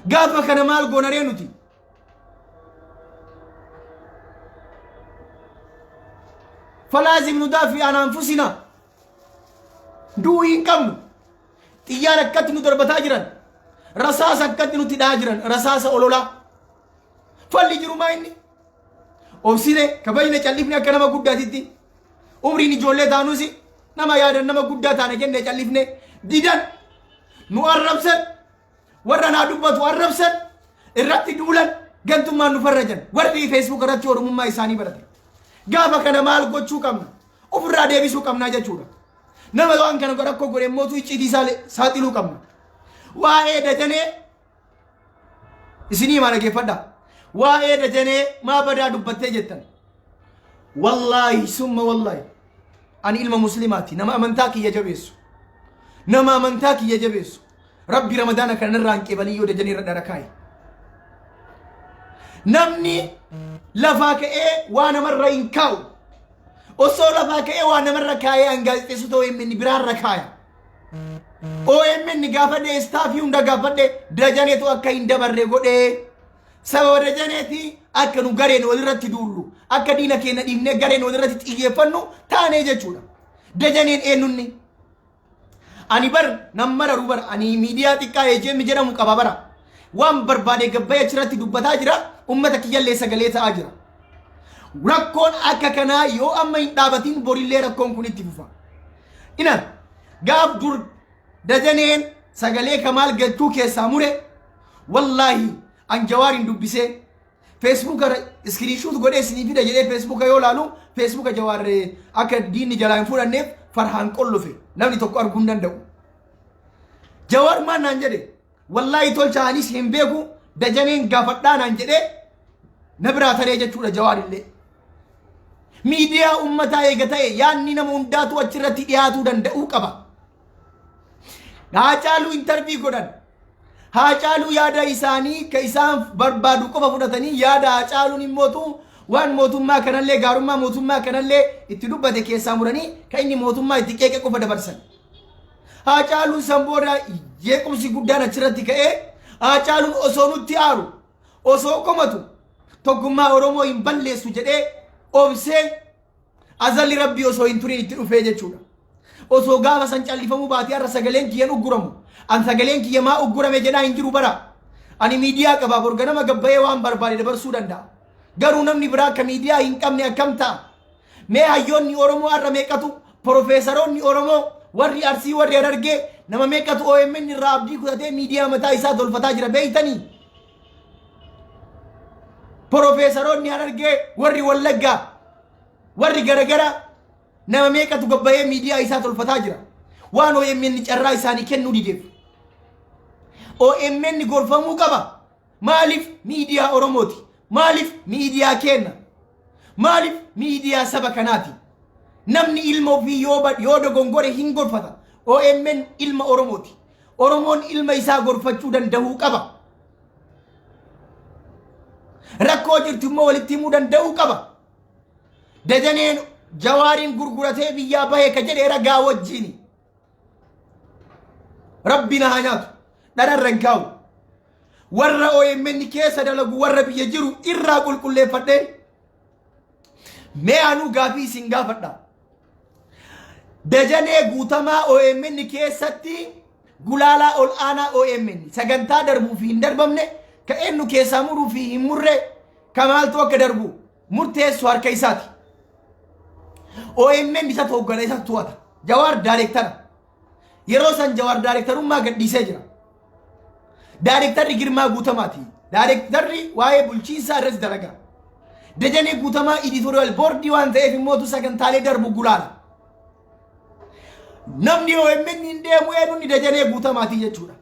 Speaker 1: Gaafa kana maal goonaree nuti? فلازم ندافع عن أنفسنا. Du'uu hin qabnu. Xiyyaan akkatti nu darbataa jiran. Rasaasa akkatti nutti dhahaa jiran. Rasaasa ololaa. Falli jiru maa inni? Obsine kabajne callifne akka nama guddaatitti. Umriin ijoollee taanusi nama yaadan nama guddaa taane jenne callifne. Didan, nu arrabsan, warra naa dubbatu arrabsan, irratti duulan, gantummaan nu farrajan, warri Facebook irratti Oromummaa isaanii barate. Gaafa kana maal gochuu qabna? Ofirraa deebisuu qabnaa jechuudha. Nama waan kana rakkoo godhe mootu icciitii isaa saaxiluu qabna. Waa'ee Dajanee isinii himaa, dhageeffadha. Waa'ee Dajanee maa badaa dubbattee jettan. Wallaahi summa wallaahi, ani ilma Muslimaati, nama amantaa kiyya jabeessu. Nama amantaa kiyya jabeessu. Rabbi Ramadaana kanarraa hin qeebalii yoo Dajanee irra dhara kaa'e. Namni lafaa ka'ee waa namarra hin kaa'u. Osoo lafaa ka'ee waa namarra kaa'ee, an gaazexeessota OMN biraarra kaaya. OMN gaafadhe, staff hunda gaafadhe, Dajaneetu akka hin dabarre godhee. Sababa Dajaneeti akka nu gareen walirratti duullu, akka diina keenya dhiibnee gareen walirratti xiyyeeffannu taanee jechuudha. Dajaneen eenyunni? Ani bar nan mararu bar, ani miidiyaa xiqqaa AJM jedhamu qaba bara. Waan barbaade gabbayee achirratti dubbataa jira, ummata kiyyallee sagalee ta'aa jira. Rakkoon akka kanaa yoo amma hin dhaabatin, borillee rakkoon kun itti fufa. Ina gaaf dur Dajaneen sagalee Kamaal Galchuu keessaa mure, wallaahi an Jawaariin dubbisee Feesbuuka screenshot godhee isinii fida jedhee, Feesbuuka yoo laalu, Feesbuuka Jawaar akka diinni jalaa hin fudhanneef farhaan qollufe, namni tokko arguu hin danda'u. Jawaar maal naan jedhe? "Wallaahi tolcha, anis hin beeku, Dajaneen gaafadhaa" naan jedhee na biraa taree jechuudha Jawaar illee. Miidiyaa uummataa eega ta'e, yaadni nama hundaatu achirratti dhiyaatuu danda'uu qaba. Haacaaluu interview godhan. Haacaaluu yaada isaanii ka isaan barbaadu qofa fudhatanii, yaada Haacaaluun immootu waan mootummaa kanallee, gaarummaa mootummaa kanallee itti dubbate keessaa muranii, kan inni mootummaa itti qeeqe qofa dabarsan. Haacaaluun san booda jeequmsi guddaan achirratti ka'ee, Haacaaluun osoo nutti aaru, osoo komatu, tokkummaa Oromoo hin balleessu jedhee obsee, azalli rabbii osoo hin turin itti dhufee jechuudha. Osoo gaafa san callifamuu baatee, har'a sagaleen kiyyan ugguramu. An sagaleen kiyya maa uggurame jedhaa hin jiru bara. Ani miidiyaa qabaa, borga nama gabbayee waan barbaade dabarsuu danda'a. Garuu namni biraa akka miidiyaa hin qabne akkam ta'a? Mee hayyoonni Oromoo har'a meeqatu, profeesaroonni Oromoo warri Arsii, warri Harargee, nama meeqatu OMN irraa abdii kutatee miidiyaa mataa isaa tolfataa jira beeytanii? Profeesaroonni Harargee, warri Wallaggaa, warri garagara, nama meeqatu gabbayee miidiyaa isaa tolfataa jira? Waan OMN carraa isaanii kennuu dideef. OMN gorfamuu qaba. Maaliif? Miidiyaa Oromooti. Maaliif? Miidiyaa keenna. Maaliif? Miidiyaa saba kanaati. Namni ilma ofii yoo dogongore hin gorfata. OMN ilma Oromooti. Oromoon ilma isaa gorfachuu danda'uu qaba. Rakkoo jirtu immoo walitti himuu danda'uu qaba. Dajaneen Jawaariin gurguratee biyyaa bahe ka jedhe ragaa wajjiini. Rabbi na haa nyaatu. Dhararra hin kaa'u. Warra OMN keessa dalagu, warra biyya jiru irraa qulqulleeffadhee, mee anuu gaafii isin gaafadha. Dajanee Guutamaa OMN keessatti gulaalaa ol aanaa OMN, sagantaa darbuu fi hin darbamne, ka eenyu keessaa muruu fi hin murre, ka maaltu akka darbu murteessu harka isaati. OMN isa hooggana, isa to'ata. Jawaar daayireektara. Yeroo san Jawaar daayireektarummaa gadhiisee jira. Daayireektarri Girmaa Guutamaati. Daayireektarri waa'ee bulchiinsaa irratti dalaga. Dajanee Guutamaa editorial board waan ta'eef immootu sagantaalee darbu gulaala. Namni OMN hin deemu eenyuun Dajanee Guutamaati jechuudha.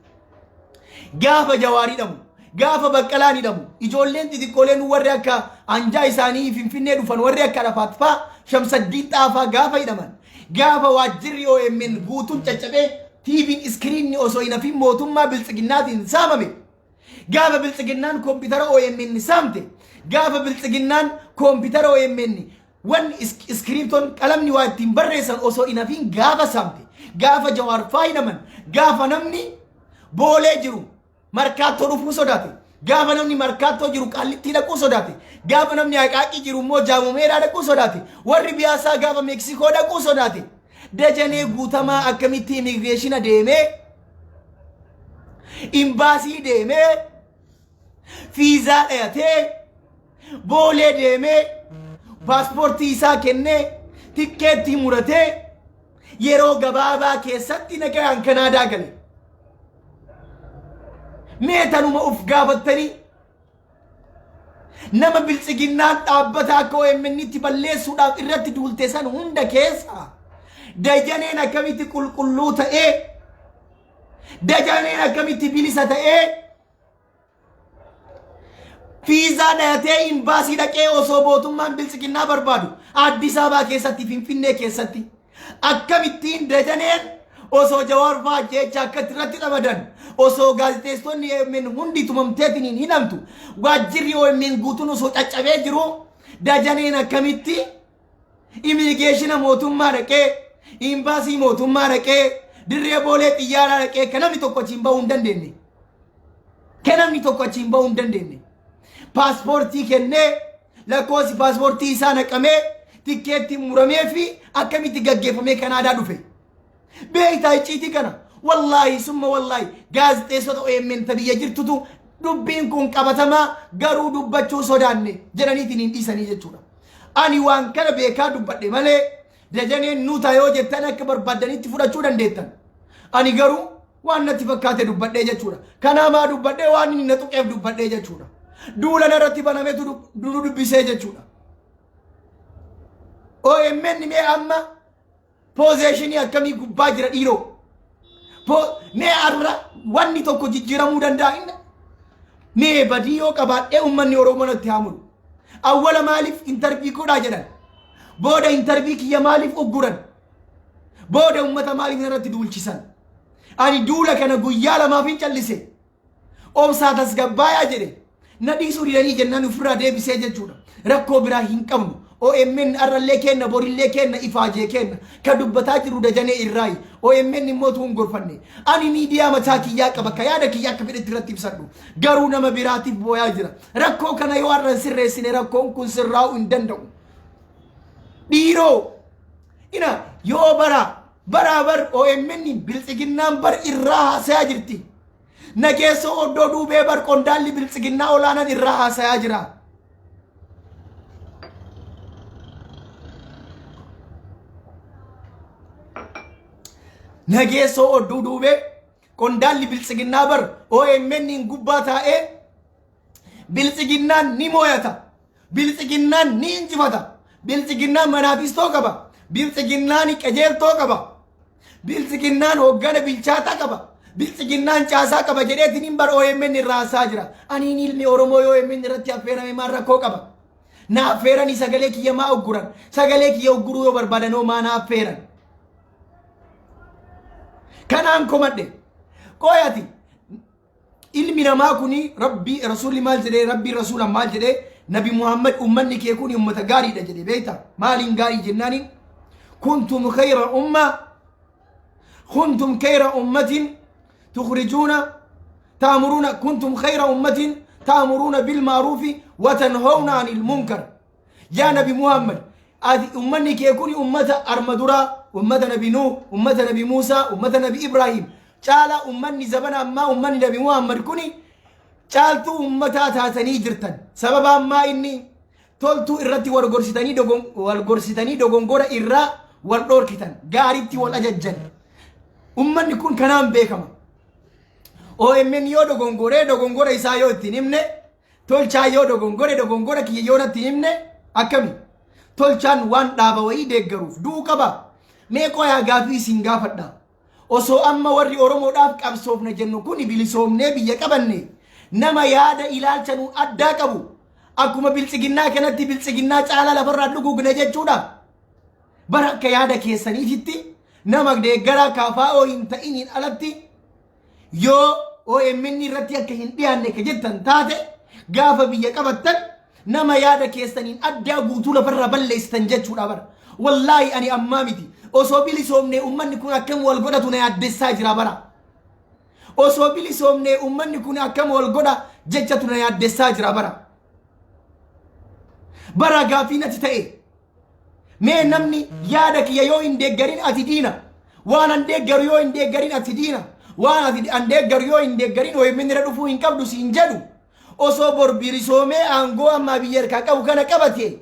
Speaker 1: Gaafa Jawaar hidhamu, gaafa Baqqalaan hidhamu, ijoolleen xixiqqooleen warri akka anjaa isaanii Finfinnee dhufan, warri akka Arafaat faa, Shamsaddiin Xaafaa gaafa hidhaman, gaafa waajjirri OMN guutuun caccabee, TV'n screenni osoo hin hafin mootummaa biltsiginnaatiin saamame, gaafa biltsiginnaan koompitara OMN saamte, gaafa biltsiginnaan koompitara OMN wanni iskiriiptoon, qalamni waa ittiin barreessan osoo hin hafin gaafa saamte, gaafa Jawaar faa hidhaman, gaafa namni Boolee jiru Markaattoo dhufuu sodaate, gaafa namni Markaattoo jiru Qaallittii dhaquu sodaate, gaafa namni Haqaaqii jiru immoo Jaamomeeraa dhaquu sodaate, warri Biyaasaa gaafa Meeksikoo dhaquu sodaate, Dajanee Guutamaa akkamitti immigration deemee, imbaasii deemee, fiizaa dhayatee, Boolee deemee, paaspoortii isaa kennee, tikkeettii muratee, yeroo gabaabaa keessatti nagayaan Kanaadaa gale? Mee tanuma uf gaafattanii, nama biltsiginnaan dhaabbata akka OMN itti balleessuudhaaf irratti duulte san hunda keessa Dajaneen akkamitti qulqulluu ta'ee, Dajaneen akkamitti bilisa ta'ee, fiizaa dhayatee, imbaasii dhaqee, osoo mootummaan biltsiginnaa barbaadu Addis Ababaa keessatti, Finfinnee keessatti, akkamittiin Dajaneen osoo Jawaar fa'aa jecha akka irratti dhamadan, osoo gaazexeessonni OMN hundi tumamteetiin hin hidhamtu, waajjirri OMN guutuun osoo caccabee jiru, Dajaneen akkamitti immigration mootummaa dhaqee, imbaasii mootummaa dhaqee, dirree Boolee xiyyaaraa dhaqee, kan namni tokko achiin bahuu hin dandeenye, kan namni tokko achiin bahuu hin dandeenye, paaspoortii kennee, lakkoofsi paaspoortii isaa naqamee, tikkeetti muramee fi akkamitti gaggeeffamee Kanaadaa dhufe? Beektaa icciitii kana? Wallaahi summa wallaahi gaazexeessota OMN ta biyya jirtutu dubbiin kun qabatamaa garuu dubbachuu sodaanne jedhaniitiin hin dhiisanii jechuudha. Ani waan kana beekaa dubbadhe malee Dajaneen nuta yoo jettan akka barbaaddanitti fudhachuu dandeettan. Ani garuu waan natti fakkaate dubbadhee jechuudha. Kanaa maa dubbadhee waan inni na tuqeef dubbadhee jechuudha. Duula narratti banametu nu dubbisee jechuudha. OMN mee amma poozeeshinii akkamii gubbaa jira dhiiroo? Mee har'a wanni tokko jijjiiramuu danda'a inni? Mee badii yoo qabaadhee uummanni Oromoo natti haa muru. Awwala maaliif intarvii godhaa jedhan? Booda intarvii kiyya maaliif ugguran? Booda uummata maaliif narratti duulchisan? Ani duula kana guyyaa lamaaf hin callise. Obsaa tasgabbaayaa jedhe. Na dhiisuu didanii jennaan ofirraa deebisee jechuudha. Rakkoo biraa hin qabnu. OMN arrallee kenna borillee kenna ifaajee kenna. Ka dubbataa jiru Dajanee irraayi. OMN immoo tuun gorfanne. Ani miidiyaa mataa kiyyaa qaba. Ka yaada kiyya akka fedhetti irratti ibsadhu. Garuu nama biraatiif booyaa jira. Rakkoo kana yoo har'a hin sirreessine rakkoon kun sirraa'uu hin danda'u. Dhiiroo ina yoo bara baraa bar OMN biltsiginnaan bar irraa haasayaa jirti. Nageessoo oddoo duubee bar qondaalli biltsiginnaa olaanaan irraa haasayaa jira. Nageessoo odduu duubee qondaalli biltsiginnaa bar OMN gubbaa taa'ee biltsiginnaan ni mooyata. Biltsiginnaan ni injifata. Biltsiginnaan manaafistoo qaba. Biltsiginnaan qajeeltoo qaba. Biltsiginnaan hoggana bilchaataa qaba. Biltsiginnaan caasaa qaba jedheetiin bar OMN irraa haasaa jira. Aniin ilmi Oromoo yoo OMN irratti affeerame maal rakkoo qaba? Na affeeranii sagalee kiyya maa ugguran? Sagalee kiyya ugguruu yoo barbaadan hoo maa na affeeran? Kanaan komadhe. Qoyati ilmi namaa kuni rabbii rasuulli maal jedhee rabbii rasuula maal jedhee nabi Muhammad ummanni kee kuni ummata gaariidha jedhe beekta maaliin gaarii jennaaniin kuntum khayra umma kuntum khayra ummatin tukhrijuuna ta'muruuna kuntum khayra ummatin ta'muruuna bil ma'ruufi wa tanhawna 'anil munkar Yaa Nabi Muhammad, ati ummanni kee kuni ummata arma duraa, ummata Nabi Nuh, ummata Nabi Muusaa, ummata Nabi Ibraahiim caalaa ummanni zabana ammaa ummanni Nabi Muhammad kuni caaltuu ummataa taatanii jirtan. Sababa ammaa inni toltuu irratti wal gorsitanii wal gorsitanii dogongora irraa wal dhoorkitan, gaariitti wal ajajjan. Ummanni kun kanaan beekama. OMN yoo dogongoree dogongora isaa yoo ittiin himne Tolchaa yoo dogongore dogongora kiyya yoo natti hin himne akkami? Tolchaan waan dhaaba wayii deeggaruuf du'uu qaba? Mee qoyaa gaafii isin gaafadha. Osoo amma warri Oromoodhaaf qabsoofna jennu kuni bilisoomnee biyya qabanne nama yaada ilaalcha nu addaa qabu akkuma biltsiginnaa kanatti biltsiginnaa caalaa lafarraa duguugne jechuudha. Bara akka yaada keessaniititti nama deeggaraa KFO hin ta'iniin alatti Yoo OMN irratti akka hin dhiyaanne ka jettan taate gaafa biyya qabattan nama yaada keessaniin addaa guutuu lafarraa balleessitan jechuudha bara. Wallaahi ani ammaa miti. Osoo bilisoomnee uummanni kun akkam wal godhatu na yaaddessaa jira bara. Osoo bilisoomnee uummanni kun akkam wal godha jechatu na yaaddessaa jira bara. Bara gaafii natti ta'e. Mee namni yaada kiyya yoo hin deeggarin ati diina. Waan an deeggaru yoo hin deeggarin ati diina. Waan ati an deeggaru yoo hin deeggarin OMN irra dhufuu hin qabdu siin jedhu. Osoo bor bilisoomee aangoo ammaa biyya harkaa qabu kana qabate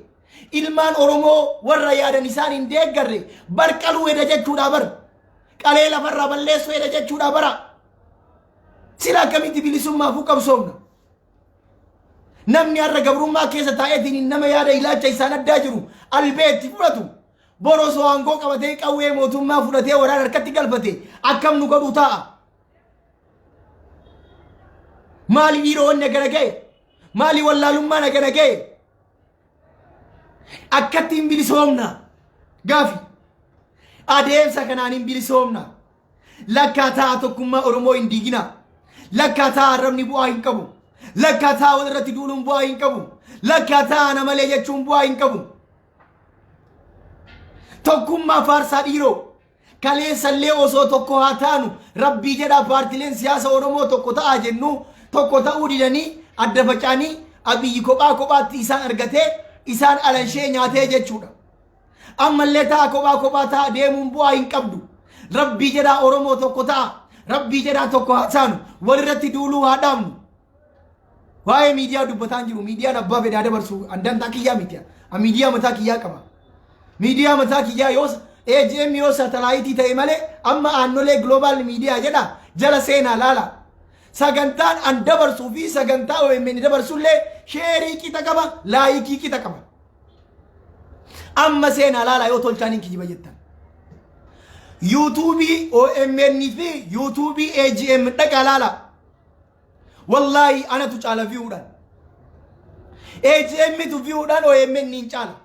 Speaker 1: ilmaan Oromoo warra yaadan isaan hin deeggarre bar qaluu heda jechuudha bar. Qalee lafarraa balleessuu heda jechuudha bara. Sila akkamitti bilisummaafuu qabsoomna? Namni har'a gabrummaa keessa taa'eetiin nama yaada ilaalcha isaan addaa jiru albee itti fudhatu bor osoo aangoo qabatee qawwee mootummaa fudhatee waraana harkatti galfate akkam nu godhu taa'a. Maali dhiiroo wanni agana ga'e? Maali wallaalummaan agana ga'e? Akkatti hin bilisoomna. Gaafi. Adeemsa kanaan hin bilisoomna. Lakkaa ta'a tokkummaa Oromoo hin diiginaa. Lakkaa ta'a arrabni bu'aa hin qabu. Lakkaa ta'a walirratti duuluun bu'aa hin qabu. Lakkaa ta'a ana malee jechuun bu'aa hin qabu. Tokkummaa faarsaa dhiiroo. Kaleessallee osoo tokko haa taanu rabbii jedhaa paartileen siyaasa Oromoo tokko ta'aa jennu tokko ta'uu didanii adda faca'anii Abiyyi kophaa kophaatti isaan argatee isaan alanshee nyaatee jechuudha. Ammallee ta'a kophaa kophaa ta'a deemuun bu'aa hin qabdu. Rabbii jedhaa Oromoo tokko ta'a. Rabbii jedhaa tokko haa taanu. Walirratti duuluu haa dhaabnu. Waa'ee miidiyaa dubbataa hin jiru. Miidiyaan abbaa fedhaa dabarsu an dantaa kiyyaa miti. An miidiyaa mataa kiyyaa qaba. Miidiyaa mataa kiyyaa yoo AGM yoo saatalaayitii ta'e malee amma Aannolee Global Media jedha jala seenaa laala. Sagantaan an dabarsuu fi sagantaa OMN dabarsullee sheerii qixa qaba, laayikii qixa qaba. Amma seenaa laala yoo tolchaan hin kijiba jettan. Yuutuubii OMN fi yuutuubii AGM dhaqaa laala. Wallaahi anatu caala viewdhaan. AGM tu viewdhaan OMN hin caala.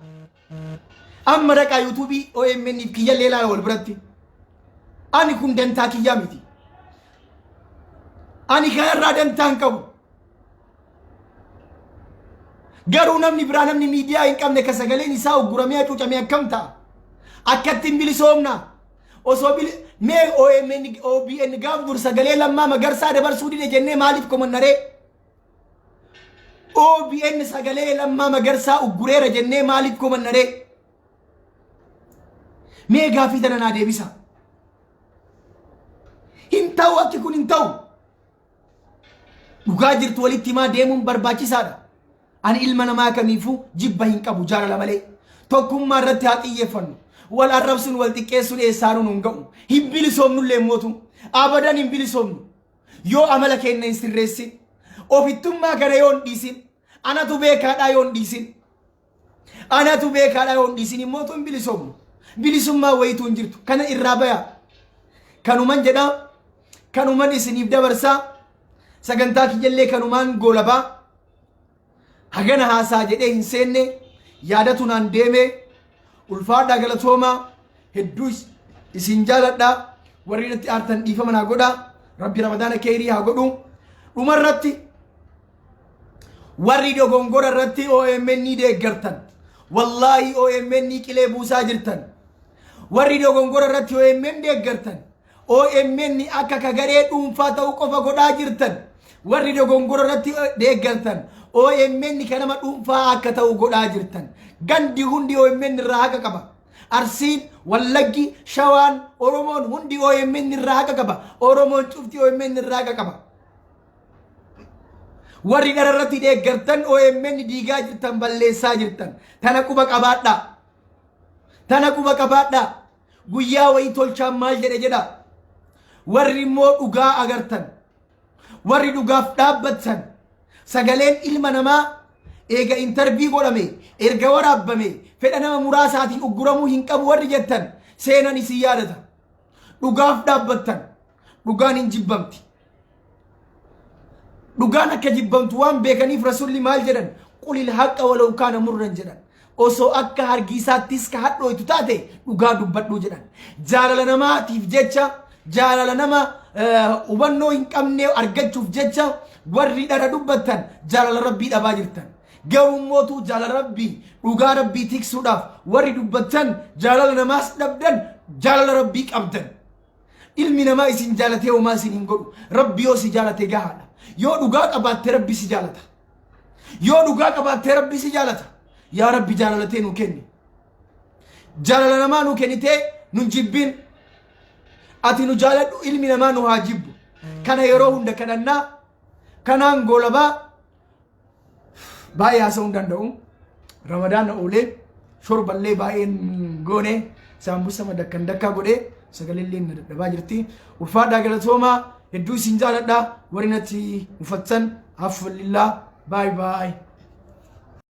Speaker 1: Amma dhaqaa yuutuubii OMN fi kiyyallee laala wal biratti. Ani kun dantaa kiyyaa miti. Ani kanarraa dantaa hin qabu. Garuu namni biraa namni miidiyaa hin qabne ka sagaleen isaa ugguramee hacuucamee akkam ta'a? Akkatti hin bilisoomna. Osoo bili mee OMN OBN gaaf dur sagalee Lammaa Magarsaa dabarsuu dide jennee maaliif komannaree? OBN sagalee Lammaa Magarsaa uggureera jennee maaliif komannaree? Mee gaafii tana naa deebisa. Hin ta'u, akki kun hin ta'u. Dhugaa jirtu walitti himaa deemuun barbaachisaadha. Ani ilma namaa kamiifuu jibba hin qabu jaalala malee. Tokkummaa irratti haa xiyyeeffannu. Wal arrabsuun wal xiqqeessuun eessaanuu nun ga'u. Hin bilisoomnullee mootu. Abadan hin bilisoomnu. Yoo amala keenya hin sirreessin. Ofittummaa kana yoo hin dhiisin. Anatu beekaadhaa yoo hin dhiisin. Anatu beekaadhaa yoo hin dhiisin immoo hin bilisoomnu. Bilisummaa wayituu hin jirtu. Kana irraa baya. Kanuman jedhaa. Kanuman isiniif dabarsaa. Sagantaa kiyyallee kanumaan goolabaa. Hagana haasaa jedhee hin seenne yaadatu naan deeme. Ulfaadhaa, galatoomaa, hedduu isin jaaladha. Warri natti aartan dhiifama naa godhaa. Rabbi Ramadaana keerii haa godhu. Dhumarratti warri dogongora irratti OMN deeggartan, wallaahi OMN qilee buusaa jirtan. Warri dogongora irratti OMN deeggartan, OMN akka kagaree dhuunfaa ta'uu qofa godhaa jirtan. Warri dogongora irratti deeggartan OMN kan nama dhuunfaa akka ta'u godhaa jirtan. Gandi hundi OMN irraa haqa qaba. Arsiin, Wallaggi, Shawaan, Oromoon hundi OMN irraa haqa qaba. Oromoon cufti OMN irraa haqa qaba. Warri dhara irratti deeggartan OMN diigaa jirtan, balleessaa jirtan. Tana quba qabaadhaa. Tana quba qabaadhaa. Guyyaa wayii tolchaan maal jedhe jedha. Warri immoo dhugaa agartan, warri dhugaaf dhaabbattan, sagaleen ilma namaa eega intarvii godhame, erga waraabbame, fedha nama muraasaatiin ugguramuu hin qabu warri jettan, seenan isin yaadata. Dhugaaf dhaabbattan, dhugaan hin jibbamti. Dhugaan akka jibbamtu waan beekaniif Rasulli maal jedhan? "Qulil haqqa walaw kaana murran" jedhan. Osoo akka hargiisaattis ka hadhooytu taate dhugaa dubbadhuu jedhan. Jaalala namaatiif jecha, jaalala nama hubannoo hin qabne argachuuf jecha warri dhara dubbattan jaalala Rabbii dhabaa jirtan. Garuu mootuu jaalala Rabbii, dhugaa Rabbii tiksuudhaaf warri dubbattan jaalala namaas dhabdan, jaalala Rabbii qabdan. Ilmi namaa isin jaalatee homaa isin hin godhu. Rabbi yoo si jaalate gahaadha. Yoo dhugaa qabaatte Rabbi si jaalata. Yoo dhugaa qabaatte Rabbi si jaalata. Yaa Rabbi, jaalalatee nu kenni. Jaalala namaa nu kennitee nun jibbin. Ati nu jaaladhu, ilmi namaa nu haa jibbu. Kana yeroo hunda kadhannaa. Kanaan goolabaa, baay'ee haasa'uu hin danda'u. Ramadaan oolee shorballee baay'een goone, saambusa madakkan dakkaa godhee sagalee na dadhabaa jirti. Ulfaadhaa, galatoomaa, hedduu isin jaaladha. Warri natti ufattan, afwalillaa, baay baay.